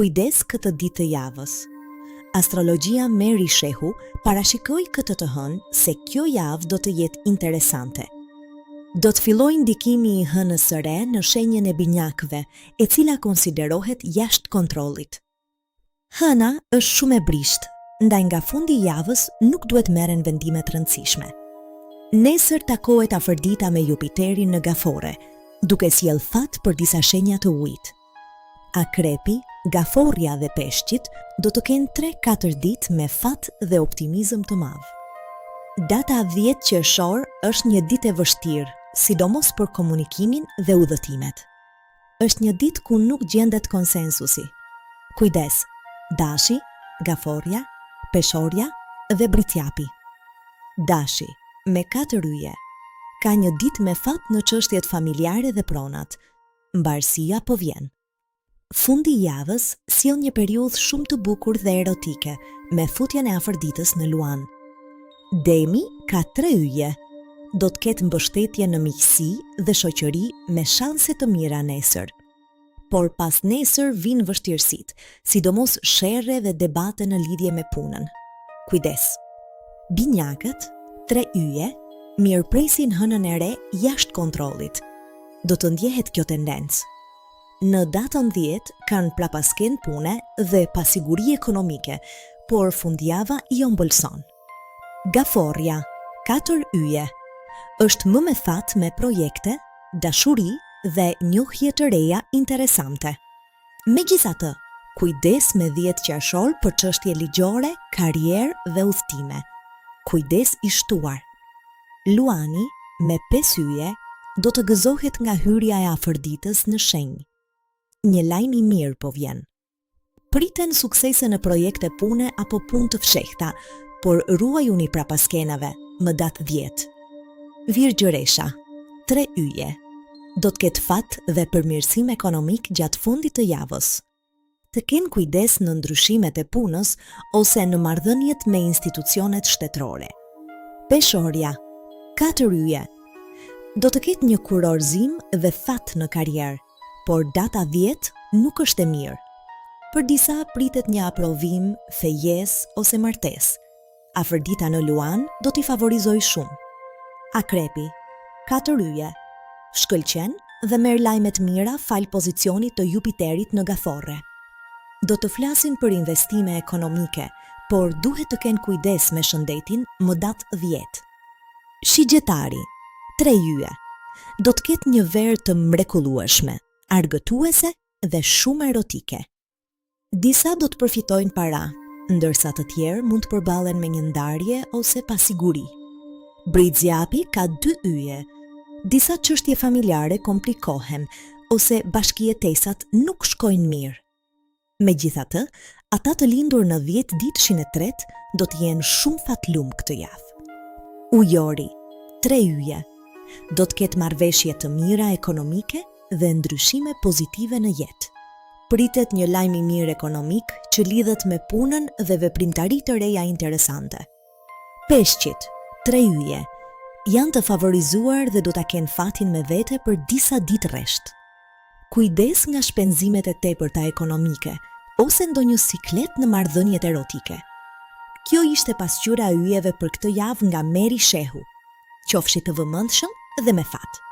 Kujdes këtë ditë të javës. Astrologia Meri Shehu parashikoi këtë të hënë se kjo javë do të jetë interesante. Do të fillojë ndikimi i hënës së re në shenjën e Binjakëve, e cila konsiderohet jashtë kontrollit. Hëna është shumë e brishtë, ndaj nga fundi i javës nuk duhet merren vendime të rëndësishme. Nesër takohet Afërdita me Jupiterin në Gaforre, duke sjellë fat për disa shenja të ujit. Akrepi, Gaforrja dhe Peshqit do të kenë tre-katër ditë me fat dhe optimizëm të madh. Data 10 qershor është një ditë e vështirë, sidomos për komunikimin dhe udhëtimet. Është një ditë ku nuk gjendet konsensusi. Kujdes, Dashi, Gaforrja, Peshorja dhe Bricjapi. Dashi, me katër yje, ka një ditë me fat në çështjet familjare dhe pronat. Mbarësia po vjen. Fundi i javës sjell një periudhë shumë të bukur dhe erotike, me futjen e Afërditës në Luan. Demi ka tre yje. Do të ketë mbështetje në miqësi dhe shoqëri me shanse të mira nesër. Por pasnesër vijnë vështirësitë, sidomos sherre dhe debate në lidhje me punën. Kujdes! Binjakët, tre yje, mirëpresin hënën e re jashtë kontrollit. Do të ndjehet kjo tendencë. Në datën 10 kanë prapaskenë pune dhe pasiguri ekonomike, por fundjava i ëmbëlson. Gaforrja, katër yje, është më me fat me projekte, dashuri dhe njohje të reja interesante. Megjithatë, kujdes me 10 qershor për çështje ligjore, karrierë dhe udhëtime. Kujdes i shtuar. Luani, me pesë yje, do të gëzohet nga hyrja e Afërditës në shenjë. Një lajm i mirë po vjen. Priten suksese në projekte pune apo punë të fshehta, por ruajuni prapaskenave, më datë 10. Virgjëresha, tre yje, do të ketë fat dhe përmirësim ekonomik gjatë fundit të javës. Të kenë kujdes në ndryshimet e punës ose në marrëdhëniet me institucionet shtetërore. Peshorja, katër yje, do të ketë një kurorëzim dhe fat në karrierë, por data 10 nuk është e mirë. Për disa pritet një aprovim, fejesë ose martesë. Afërdita në Luan do t'i favorizojë shumë. Akrepi, katër yje, shkëlqen dhe merr lajme të mira falë pozicionit të Jupiterit në Gaforre. Do të flasin për investime ekonomike, por duhet të kenë kujdes me shëndetin më datë 10. Shigjetari, tre yje, do të ketë një verë të mrekullueshme, argëtuese dhe shumë erotike. Disa do të përfitojnë para, ndërsa të tjerë mund të përballen me një ndarje ose pasiguri. Bricjapi ka dy yje. Disa çështje familjare komplikohen ose bashkëjetesat nuk shkojnë mirë. Megjithatë, ata të lindur në 10 ditëshin e tretë do të jenë shumë fatlum këtë javë. Ujori, tre yje, do të ketë marrëveshje të mira ekonomike dhe ndryshime pozitive në jetë. Pritet një lajm i mirë ekonomik që lidhet me punën dhe veprimtari të reja interesante. Peshqit, tre yje, janë të favorizuar dhe do ta kenë fatin me vete për disa ditë rresht. Kujdes nga shpenzimet e tepërta ekonomike ose ndonjë siklet në marrëdhëniet erotike. Kjo ishte pasqyra e yjeve për këtë javë nga Meri Shehu. Qofshi të vëmendshëm dhe me fat.